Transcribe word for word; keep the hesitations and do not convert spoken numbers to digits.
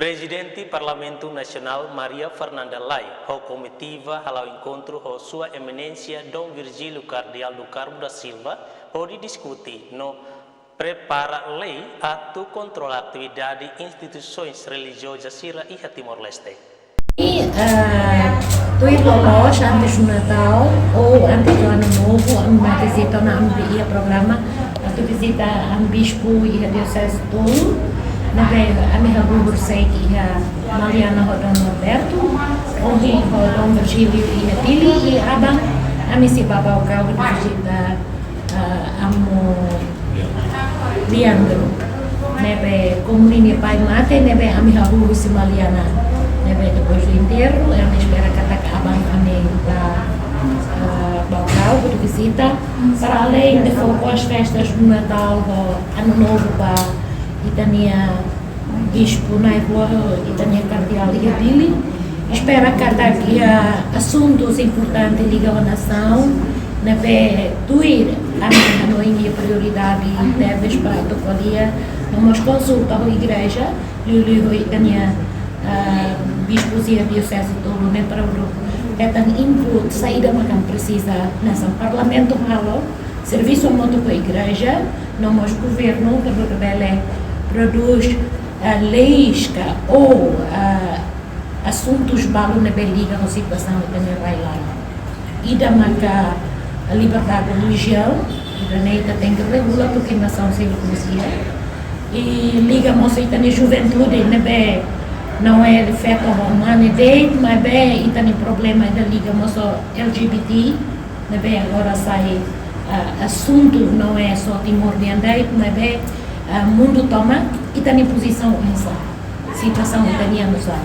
Prezidente Parlamentu Nasionál Maria Fernanda Lay ho komitiva hala'o enkontru ho Sua Eminénsia Dom Virgílio Kardeál do Carmo da Silva hodi diskute no prepara lei atu kontrola atividade instituisoens relijioza sira iha Timor-Leste. I, eh, tuir loloos antes Natál ou antes do Ano Novo, ami vizita ona, ami iha programa atu vizita ami bispu iha dioseze tolu, ne'ebé ami hahú horisehik iha Maliana ho Dom Norberto, ohin ho Dom Virgílio iha Dili, i aban ami sei bá Baucau vizita, eh, amu Leandro. Ne'ebé komu ninia pai mate, ne'ebé ami hahú husi Maliana. Ne'ebé depois do enterro, ami espera katak aban ami bá, ah, Baucau, hodi vizita. Para além de fó boas festas do Natal, ho Ano Novo ba ita-nia bispu na'in-rua, ita-nia kardeál iha Dili. Espera katak iha asuntus importantes liga ho nasaun, ne'ebé tuir ami hanoin iha prioridade tebes para atu ko'alia, no mós konsulta ho igreja, liuliu ho ita-nia, ah, bispu sira dioseze tolu ne'e para hetan input saida mak ami presiza hanesan Parlamentu halo, servisu hamutuk ho igreja, no mós governu, para bele prodús, ah, leis ka ou, ah, asuntus balu ne'ebé liga ho situasaun ita-nia rai-laran. Ida maka liberdade relijiaun, ida-ne'e ita tenke regula, porque nasaun sei la koñese. I liga mós ita-nia juventude, ne'ebé não é feto ho mane de'it, maibé ita-nia problema ida liga mós ho L G B T, ne'ebé agora sai, ah, asuntu, não é só Timor nian de'it, maibé, ah, mundu tomak, ita-nia pozisaun oinsá, situasaun ita-nian oinsá.